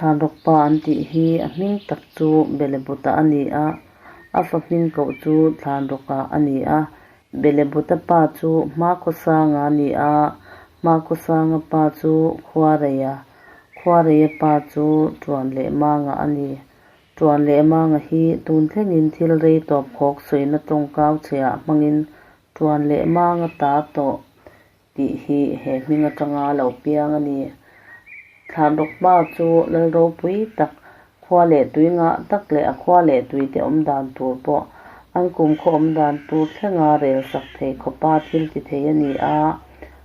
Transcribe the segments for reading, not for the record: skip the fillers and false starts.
Thlanrawkpa an tih hi a hming tak chu Belebuta a ni a, a fa hming koh chu Thlanrawka a ni a. Belebuta pa chu Hmakhawsanga a ni a, Hmakhawsanga pa chu Khuareia, Khuareia pa chu Tuanlehmanga a ni. Tuanlehmanga hi tun thlengin thil rei tawp khawk sawina tawngkau chheah hmangin Tuanlehmanga ta tawh tih hi he hming atanga lo piang a ni. Thlanrawkpa chu lal ropui tak, khua leh tui ngah tak leh a khua leh tuite awm dan tur pawh an kumkhaw awm dan tur thlenga rel sak thei khawpa thil ti thei a ni a,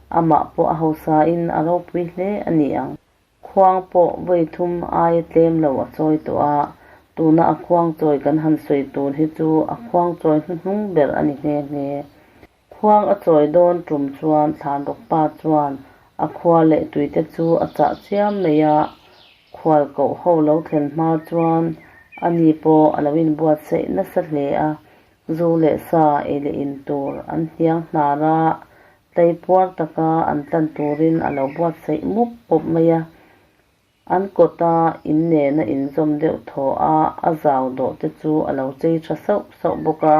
amah pawh a hausain a ropui hle a ni ang. Khuang pawh vawi thum aia tlem lo a chawi tawh a, tuna a khuang chawi kan han sawi tur hi chu a khuang chawi hnuhnung ber a ni nghe nghe. Khuang a chawi dawn tum chuan Thlanrawkpa chuan a khua leh tuite chu a chah chiam mai a, khual koh ho lo thlen hma chuan ani pawh a lo inbuatsaih nasa hle a, zu leh sa ei leh in tur an hniang hnar a, Tleipuar taka an tlan turin a lo buatsaih mup mup mai a, an kawta in nena inzawm deuh thaw a, a zau dawh te chu a lo chei tha sauh sauh bawk a.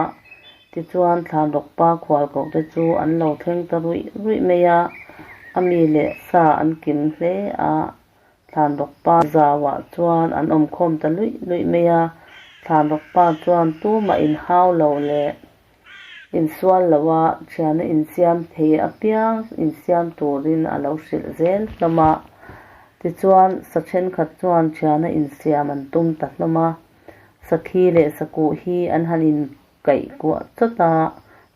Tichuan Thlanrawkpa khualkoh te chu an lo thleng ta ruih ruih mai a, a mi leh sa an kim hle a, Thlanrawkpa zauah chuan an awmkhawm ta luih luih mai a, Thlanrawkpa chuan tumah inhau lo leh Insual loa thiana insiam thei apiang insiam turin a lo hrilh zel hlawm a. Tichuan, sa thenkhat chuan thiana insiam an tum ta hlawm a. Sakhi leh sakuh hi an han inkaih kuah chawt a.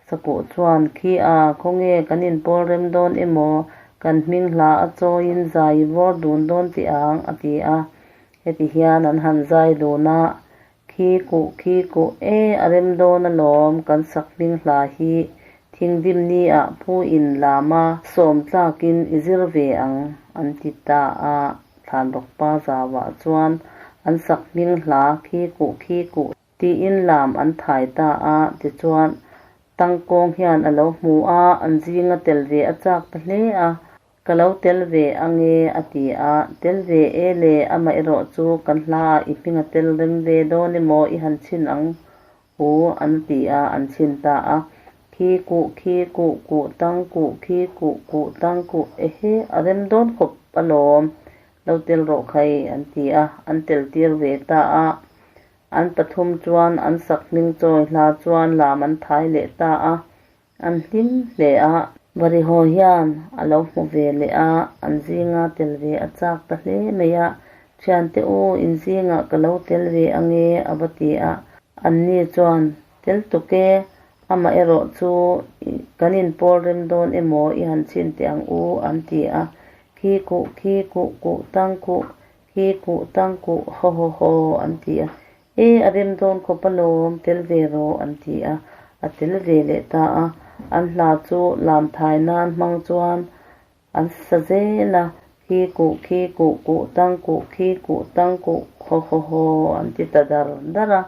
Sakuh chuan, Khi a, khawnge kan inpawl rem dawn emaw, kan hming hla a chawiin zai i vawr dun dawn tih ang, a ti a. Heti hian an han zai dun a, Khi kuh khi kuh e, a rem dawn alawm, kan sak hming hla hi thingdim ni ah pu in lam a sawm tlakin i zir ve ang an ti ta a, Thlanrawkpa zauah chuan an sak hming hla khi kuh khi kuh tiin lam an thai ta a, tichuan Tangkawng hian a lo hmu a, an zinga tel ve a chak ta hle a. Ka lo tel ve ange a ti a, tel ve e le, amaherawh chu kan hla ah i hming a tel rem ve dawn emaw i han chhin ang u an ti a, an chhin ta a. Khi kuh khi kuh kuh tang kuh khi kuh kuh tang kuh ehe a rem dawn khawp alawm, lo tel rawh khai an ti a, an tel tir ve ta a. An pathum chuan an sak hming chawi hla chuan lam an thai leh ta a. An hlim hle a. Varihaw hian a lo hmu ve leh a, an zinga tel ve a chak ta hle mai a. Thiante u, in zingah ka lo tel ve ange, a va ti a. Anni chuan, Tel tuk e, amaherawh chu kan inpawl rem dawn emaw i han chhin teh ang u, an ti a. Khi kuh, khi kuh, kuh tang kuh, khi kuh tang kuh, haw haw haw, an ti a. E, a rem dawn khawp alawm, tel ve rawh, an ti a. A tel ve leh ta a. An hla chu lam thai nan hmang chuan an sa zel a, Khi kuh, khi kuh, kuh tang kuh, khi kuh tang kuh, haw haw haw, an ti ta dar dar a.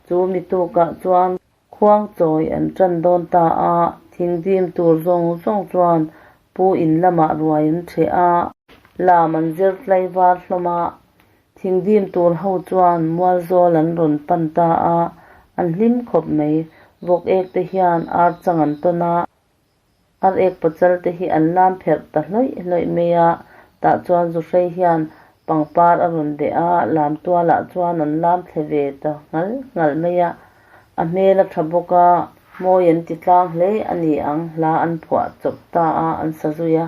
Chu mi tukah chuan khuang chawi an tan dawn ta a, thingdim tur zawng zawng chuan pu in lamah ruai an ṭheh a. Lam an zir tlaivar hlawm a, Thingdim tur ho chuan mualzawl an rawn pan ta a, an hlim khawp mai. Vawk ek te hian ar chang an tawn a, ar ek pachal te hi an lam pherh ta hlawih hlawih mai a, tah chuan Zuhrei hian pangpar a rawn beh a, lam tualah chuan an lam thle ve ta nghal nghal mai a. A hmel a tha bawk a, mawi an ti tlang hle a ni ang, hla an phuah chawp ta a, an sa zui a.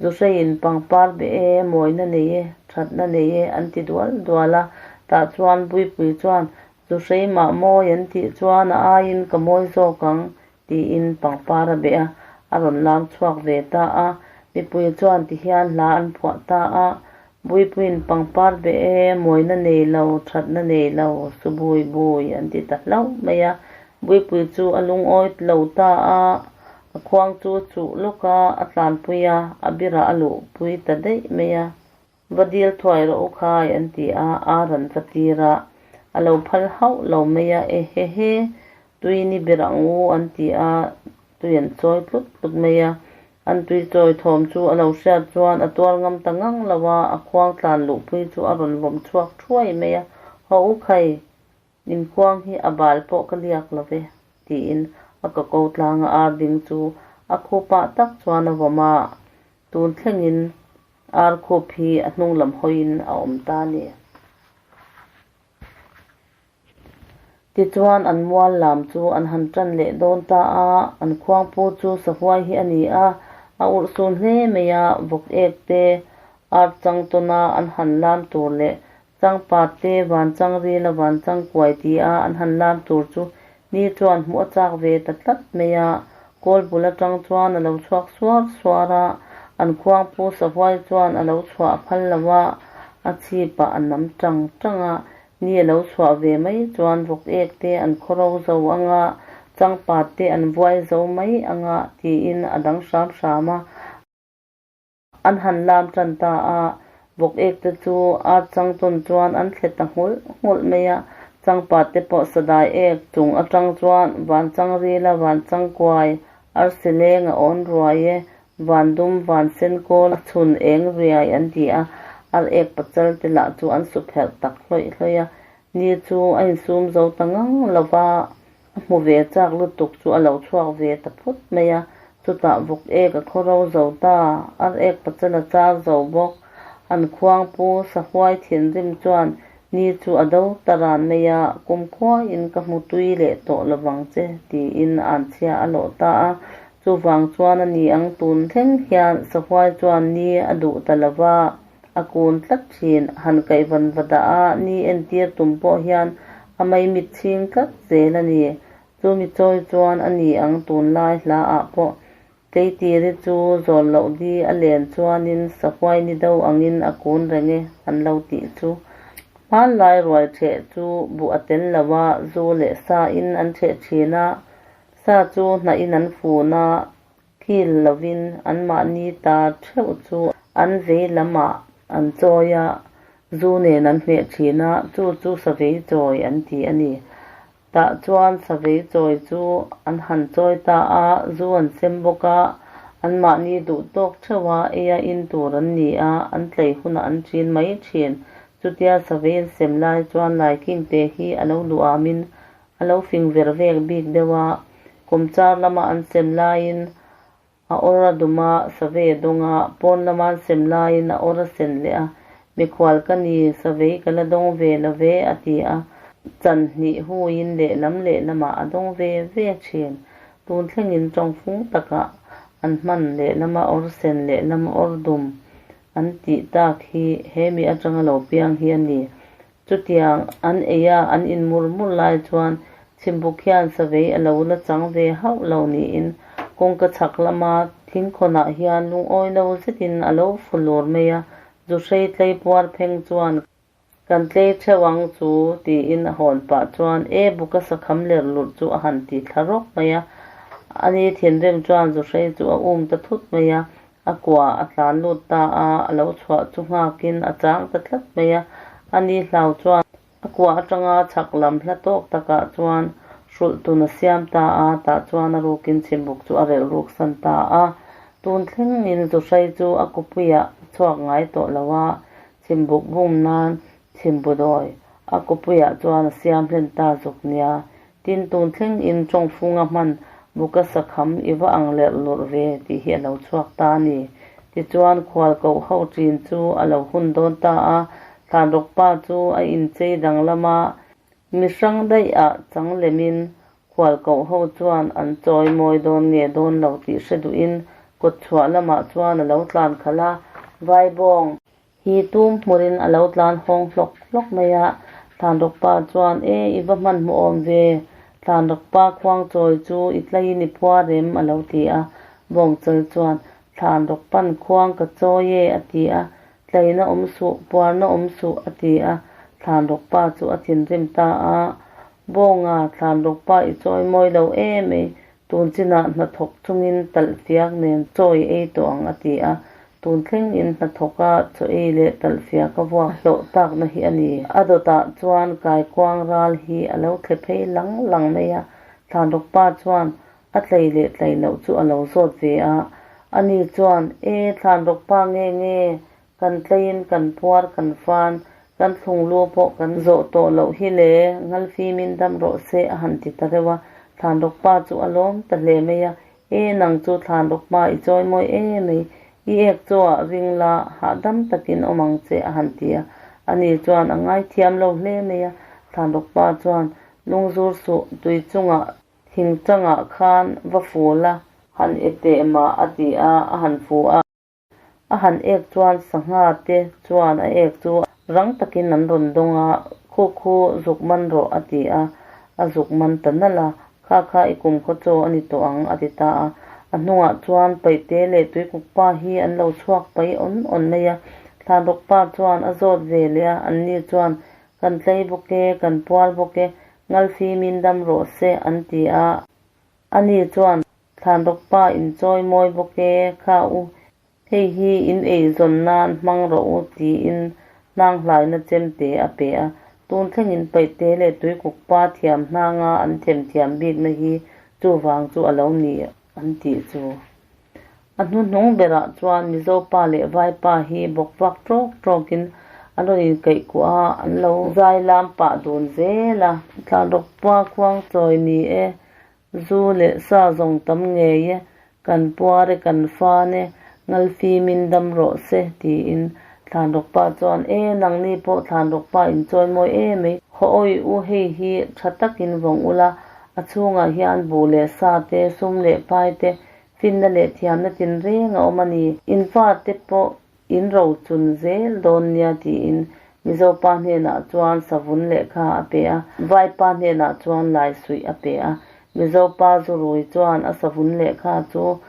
Zuhreiin pangpar be e, mawina nei e, thatna nei e an ti dual dual a, tah chuan Buipui chuan Zuhrei mah mawi an tih chuan a aiin ka mawi zawk ang tiin pangpar a beh a, a rawn lam chhuak ve ta a. Mipui chuan tihian hla an phuah ta a, Buipuiin pangpar beh e, mawina nei lo, thatna nei lo, su bui bui an ti ta hlauh mai a. Buipui chu a lungawi lo ta a, a khuang chu a chuh lawk a, a tlanpui a, a birah a luhpui ta daih mai a. Va dil thuai rawh u khai an ti a, ar an va tir a, a lo phal hauh lo mai a, e he he, tui ni ber ang u an ti a, tui an chawi tlut tlut mai a. An tui chawi thawm chu a lo hriat chuan a tuar ngam ta ngang lo a, a khuang tlan luhpui chu a rawn vawm chhuak thuai mai a, Haw u khai, in khuang hi a bal pawh ka liak lo ve, tiin a ka ko tlanga ar ding chu a khupah tak chuan a vawm a, tun thlengin ar khup hi a hnung lam hawiin a awm ta a ni. Tichuan an mual lam chu an han tan leh dawn ta a, an khuangpu chu sahuai hi a ni a, a urhsun hle mai a, vawk ek te, ar chang tawna an han lam tur leh changpat te van chang rila van chang kuai ti a an han lam tur chu ni chuan hmuh a chak ve ta tlat mai a, kawl bul atang chuan a lo chhuak suar suar a, an khuangpu sahuai chuan a lo chhuah a phal lo a, a chhipah a nam tang tang a, Ni a lo chhuah ve mai chuan vawk ek te an khawro zo ang a, changpat te an vuai zo mai ang a tiin a dang hram hram a. An han lam tan ta a, vawk ek te chu ar chang tawn chuan an thle ta nghulh nghulh mai a, changpat te pawh sadai ek chung atang chuan van chang rila van chang kuai, arsi leng a awn ruai e, Van dum, van sen kawl a chhun eng riai an ti a, ar ek pachal te lah chu an su pherh tak hlawih hlawih a. Ni chu a insum zo ta ngang lo va, a hmu ve chak lutuk chu a lo chhuak ve ta phut mai a. Chutah vawk ek a khawro zo ta, ar ek pachal a char zo bawk. An khuangpu sahuai thinrim chuan ni chu a do ta ran mai a, Kumkhuaiin ka hmu tui leh tawh lovang che, tiin anchhia a lawh ta a. Chuvang chuan a ni ang tun thleng hian sahuai chuan ni a duh ta lo va, a kun tlat thin. Han kaihvan va dah a, ni entir tum pawh hian a maimit chhing tlat zel a ni. Chumi chawi chuan a ni ang tunlai hla ah pawh Tleitiri chu zawl loh di a len chuanin sahuai ni do angin a kun reng e an lo tih chu. Hmanlai ruai ṭheh chu buh a tel lo a, zu leh sa in an ṭheh ṭhin a, sa chu hnahin an fun a, kil lovin anmahni ta ṭheuh chu an vei lamah an chawi a, zu nen an hmeh ṭhin a, chu chu savei chawi an ti a ni. Tah chuan savei chawi chu an han chawi ta a, zu an sem bawk a, anmahni duh tawk theuh a, eia in tur an ni a, an tlei hunah an ṭin mai ṭhin. Chutia savei an sem lai chuan Laikingte hi a lo luamin a lo fing ver vek bik deuh a, kawmchar lama an sem laiin A awr a dum a, savei a dawng a, pawn lama an sem laiin a awr a sen leh a, Mikhual ka ni, savei ka la dawng ve lo ve, a ti a. Chan hnih huiin lehlam lehlamah a dawng ve ve thin. Tun thlengin tawngfung takah an hman lehlama awr sen lehlam awr dum an tih tak hi he mi atanga lo piang hi a ni. Chutiang an ei a, an in mur mur lai chuan chhimbuk hian savei a lo la chang ve hauh lo niin kawngka chhak lama thingkhawnah hian lungawi lo zetin a lo fu lur mai a, Zuhrei tlei puar pheng chuan Kan tlei theuh ang chu tiin a hawn pah chuan e buka sakham ler lurh chu a han ti thla rawk mai a, ani thinrim chuan Zuhrei chu a um ta thut mai a, A kua a tlan lut ta a, a lo chhuah chu nghakin a chang ta tlat mai a. A ni hlau chuan a kua atanga chhak lam hla tawk takah chuan hrulh tun a siam ta a, tah chuan a rukin chhimbuk chu a relh ruk san ta a. Tun thlengin Zuhrei chu a kupuiah a chhuak ngai tawh lo a, chhimbuk bum nan chhimbudawi a kupuiah chuan a siam hlen ta zuk nia. Tin, tun thleng in tawngfunga hman buka sakham i va ang lerh lurh ve tih hi a lo chhuak ta a ni. Tichuan, khual koh ho ṭin chu a lo hun dawn ta a, Thlanrawk pa chu a inchei danglam a, mi hrang daih ah chang lemin khual koh ho chuan an chawi mawi dawn nge dawn lo tih hre duhin kawtchhuah lamah chuan a lo tlan khalh a, Vaibawng Hi tum hmurin a lo tlan hawng hlawk hlawk mai a, Thlanrawk pa chuan, E, i va hmanhmawh awm ve, Thlanrawk pa khuang chawi chu i tlaiin i phuar em? a lo ti a. Bawngchal chuan, Thlanrawk pan khuang ka chawi e, a ti a. Tlaina awm suh, puarna awm suh, a ti a. Thlanrawk pa chu a thinrim ta a, Bawnga, Thlanrawk pa i chawi mawi lo em ei, Tun chinah hnathawk chungin talhfiak nen chaw i ei tawh ang a ti a, tun thlengin hnathawka chaw ei leh talhfiak a vuak hlawh takna hi a ni. A dawtah chuan kaikuang ral hi a lo thle phei lang lang mai a, Thlanrawkpa chuan a tlei leh tlei loh chu a lo zawt ve a, Ani chuan, E, Thlanrawkpa nge nge, kan tleiin kan puar kan fan, kan thlunglu pawh kan zawh tawh loh hi le, ngalfimin dam rawh se, a han ti ta reuh a. Thlanrawkpa chu a lawm ta hle mai a, E, nang chu Thlanrawkpa i chawi mawi em mai, i ek chaw ah ring la, hahdam takin awm ang che, a han ti a. Ani chuan a ngaithiam lo hle mai a. Thlanrawkpa chuan, Lungzur suh, tui chungah Thingtangah khan va fu la. Han e teh mah a ti a, a han fu a. A han ek chuan sangha te chuan a ek chu rang takin an rawn dawng a, Khu khu zuk man rawh a ti a, a zuk man ta nalh a, Kha kha i kumkhaw chaw a ni tawh ang a ti ta a. A hnungah chuan Paihte leh Tuikukpa hi an lo chhuak pai awn awn mai a, Thlanrawkpa chuan a zawt ve leh a, anni chuan Kan tlei bawk e, kan puar bawk e, Ngalfimin dam rawh se an ti a. Ani chuan, Thlanrawkpa inchawi mawi bawk e, kha u, hei hi in eizawn nan hmang rawh u tiin hnanghlaina chemte a pe a. Tun thlengin Paihte leh Tuikukpa thiam hnanga an themthiam bikna hi chuvang chu a lo ni an tih chu. A hnuhnung berah chuan Mizo pa leh Vai pa hi bawk vak tawk tawkin an rawn inkaih kuah a, an lo zai lam pah dun zel a. Thlanrawkpa khuang chawi ni e, zu leh sa zawng tam ngei e, kan puar e, kan fan e, ngalfimin dam rawh se, tiin Thlanrawkpa chuan, E, nangni pawh Thlanrawkpa inchawi mawi em mai, haw awih u, hei hi tha takin vawng ula, a chhungah hian buh leh sa te, sum leh pai te, Finna leh thiamna tinreng a awm a ni. In fate pawh in rochun zel dawn nia tiin Mizopa hnenah chuan savun lehkha a pe a, Vaipa hnenah chuan laisuih a pe a. Mizopa zurui chuan a savun lehkha chu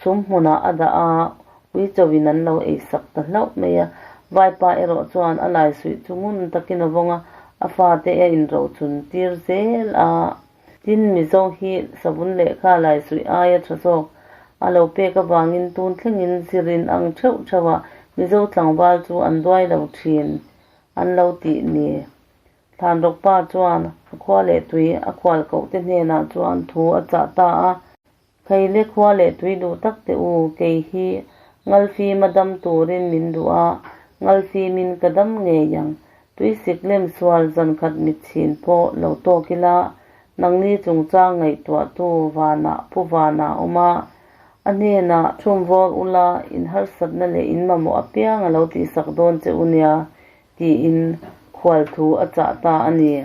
sum hmunah a dah a, uichoin an lo eisak ta hlauh mai a. Vaipa erawh chuan a laisuih chu ngun takin a vawng a, a fate a inrochun tir zel a. Tin, Mizo hi savun lehkha laisuih aia tha zawk a lo pek avangin tun thlengin zirin ang theuh theuhah Mizo tlangval chu an duai lo thin an lo tih ni. Thlanrawkpa chuan a khua leh tui a khual kohte hnenah chuan thu a chah ta a. Khaile khua leh tui duh tak teh u, kei hi Ngalfima dam turin min duh a, Ngalfimin ka dam ngei ang. Tuisik lem sual zankhat mitchhin pawh lo tawk ila, nangni chungchang ngaihtuahtu vanah pu vanah a awm a, a hnenah chhumvawr ula in harsatna leh in mamawh apiang a lo tihsak dawn che u nia, tiin khualthu a chah ta a ni.